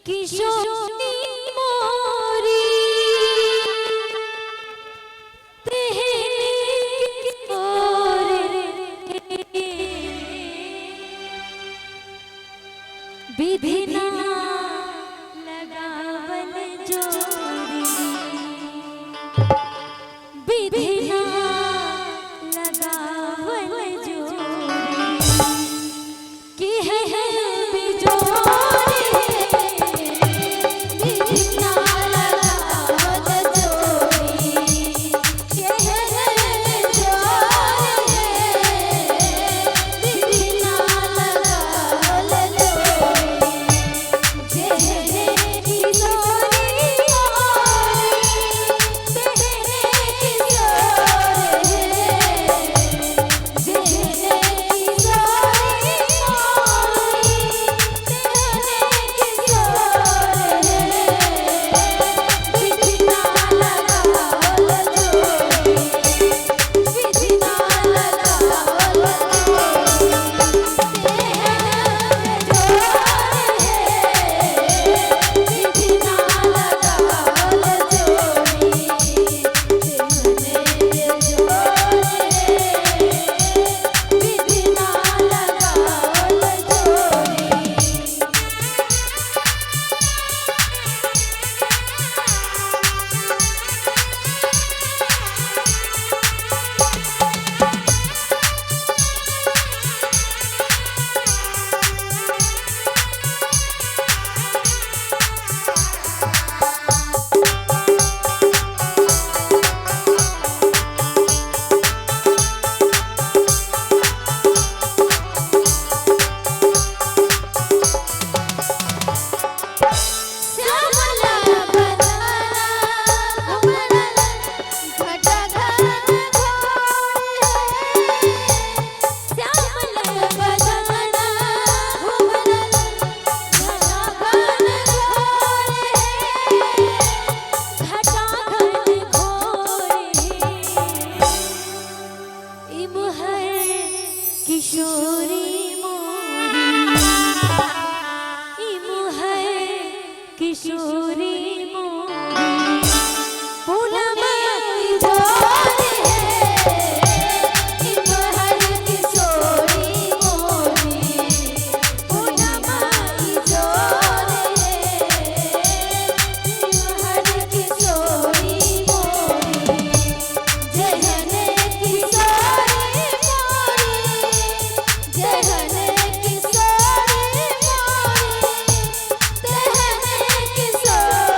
किशोरी मोरी तेहने किशोर विधि ना लगावल जोरी, विधि ना लगावल जोरी कि है बिजोरी, विधि ना लगावल जोरी के है बिजोरी, विधि ना लगावल जोरी जेहने किशोरी मोरी तेहने किशोर जेहने किशोरी मोरी तेहने किशोर विधि ना लगावल जोरी, विधि ना लगावल जोरी तेहने जोर विधि ना लगावल जोरी तेहने जोर विधि ना लगावल जोरी। श्यामला बदना घुमरल घटा घन घोर श्यामला बदना घुमरल घटा घन घोर घटा घन घोर इमहर किशोरी मोरी, इमहर किशोरी मोरी पूनम जोर है, इमहर किशोरी मोरी पूनम जोर है, इमहर किशोरी मोरी जेहने किशोरी मोरी, जेहने किशोरी मोरी तेहने किशोर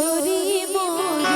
किशोरी मोरी।